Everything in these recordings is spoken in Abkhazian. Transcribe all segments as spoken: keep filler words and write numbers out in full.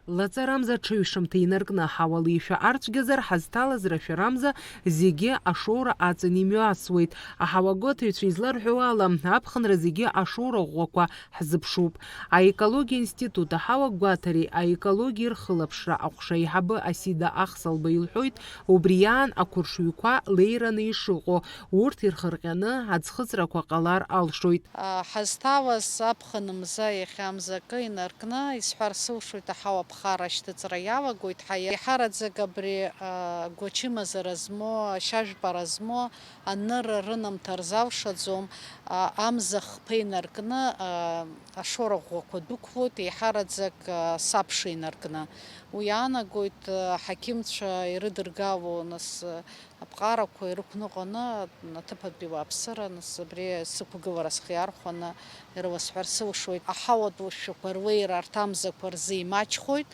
Лаҵарамза аҽыҩшамҭа инаркны аҳауа леишәа арцәгьазар, ҳазҭалаз рашәарамза зегьы ашоура аҵан имҩасуеит. Аҳауагәаҭаҩцәа изларҳәо ала, аԥхынра зегьы ашоура ӷәӷәақәа ҳзыԥшуп. Аекологиа институт аҳауагәаҭареи аекологиеи рхылаԥшра аҟәша аиҳабы Асида Ахсалба илҳәоит, убри аан ақәыршҩқәа леираны ишыҟоу, урҭ ирхырҟьаны аӡхыҵрақәа ҟалар алшоит. Ҳазҭалаз аԥхын мза иахьа мзакы инаркны, исҳәар сылшоит, аҳауа ԥхара ашьҭыҵра иалагоит, ҳа иаҳараӡак абри, а, гәачымазара змоу, ашьажәпара змоу анырра рынамҭа рзалшаӡом, а, амза хԥа инаркны, а, ашора ӷәӷәақәа дәықәлоит, еиҳараӡак, а, сабша инаркны. Уи иаанагоит, а, аҳақьымцәа ирыдыргало, нас, а, аԥҟарақәа ирықәныҟәаны аҭыԥантәи ауааԥсыра, нас, абри сықәгылара схы иархәаны ирыласҳәар сылшоит. Аҳауатә лашәақәа рлеира арҭ амзақәа рзы имаҷхоит.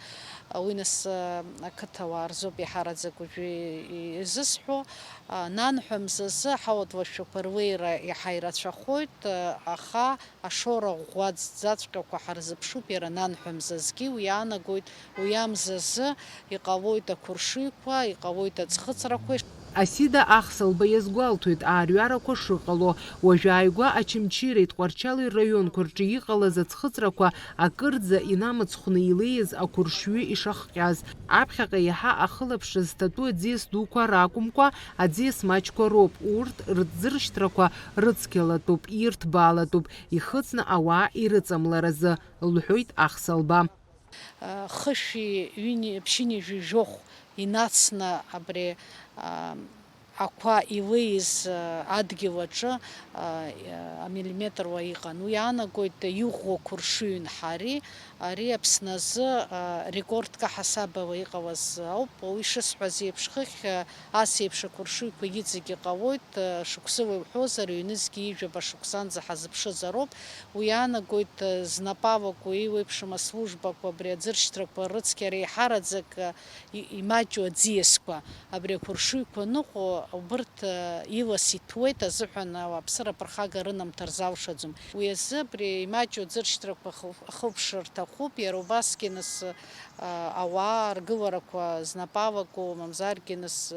Уи, нас, ақыҭауаа рзоуп иаҳараӡак уажәы изысҳәо. Нанҳәа мзазы аҳауатә лашәақәа рлеира иаҳа ирацәахоит, аха ашора ӷәӷәа аӡӡаҵәҟьақәа ҳарзыԥшуп иара нанҳәа мзазгьы. Уи иаанагоит, уи амзазы иҟалоит ақәыршыҩқәа, иҟалоит аӡхыҵрақәа. Асида Ахсалба иазгәалҭоит аарҩарақәа шыҟало. Уажәааигәа Очамчыреи Тҟәарчали рраионқәа рҿы иҟалаз аӡхыҵрақәа акырӡа инамыцхәны илеиз ақәыршҩы ишахҟьаз. Аԥхьаҟа иаҳа ахылаԥшра зҭатәу аӡиас дуқәа ракәымкәа, аӡиас маҷқәа роуп. Урҭ рыҭӡыршьҭрақәа рыцқьалатәуп, ирҭбаалатәуп, ихыҵны ауаа ирыҵамларазы, лҳәоит Ахсалба. Хышәи ҩыни, ԥшьынҩажәи жәохә инацны абри, а, ақәа илеиз, а, адгьыл аҿы, а, амиллиметруа иҟан. Уи иаанагоит иӷәӷәақәа ршыҩнҳари, ари Аԥсны азы, а, рекордк аҳасабала иҟалаз ауп. Уи шысҳәаз еиԥш, хыхь, а, ас еиԥш ақәыршыҩқәа иҵегь иҟалоит, а, шықәсыла иуҳәозар, ҩнызқьи ҩажәаба шықәсанӡа ҳазыԥшызароуп. Уи иаанагоит, знапалакәу еиуеиԥшым аслужбақәа абри аӡыршьҭрақәа рыцқьара еиҳараӡак, и-, имаҷу аӡиасқәа, абри ақәыршыҩқәа ныҟәо, убырҭ, илас иҭәуеит азыҳәан ауааԥсыра аԥырхага рынамҭа рзалшаӡом. Уи азы абри имаҷу аӡыршьҭрақәа ахыл-, ахылԥшра рҭахуп, иара убасгьы нас, ауаа ргыларақәа знапалакәу, мамзаргьы нас,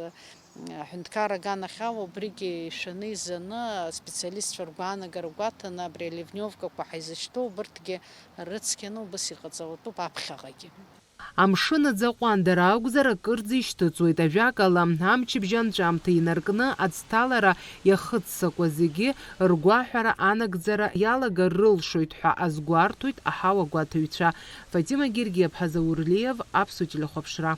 аҳәынҭқарра аганахьала убригьы ишәаны изаны, аспециалистцәа ргәаанагара гәаҭаны, абри аливневкақәа ҳаизышьҭоу убырҭгьы рыцқьаны убыс иҟаҵалатәуп аԥхьаҟагьы. Амшын аӡы аҟәандара акәзар, акырӡа ишьҭыҵуеит. Ажәакала, амчыбжь анҵәамҭа инаркны аӡҭалара иахыццакуа зегьы ргәаҳәара анагӡара иалагар рылшоит ҳәа азгәарҭоит аҳауагәаҭаҩцәа. Фатима Гергиаԥҳа, Заур Лиев, Аԥсуа телехәаԥшра.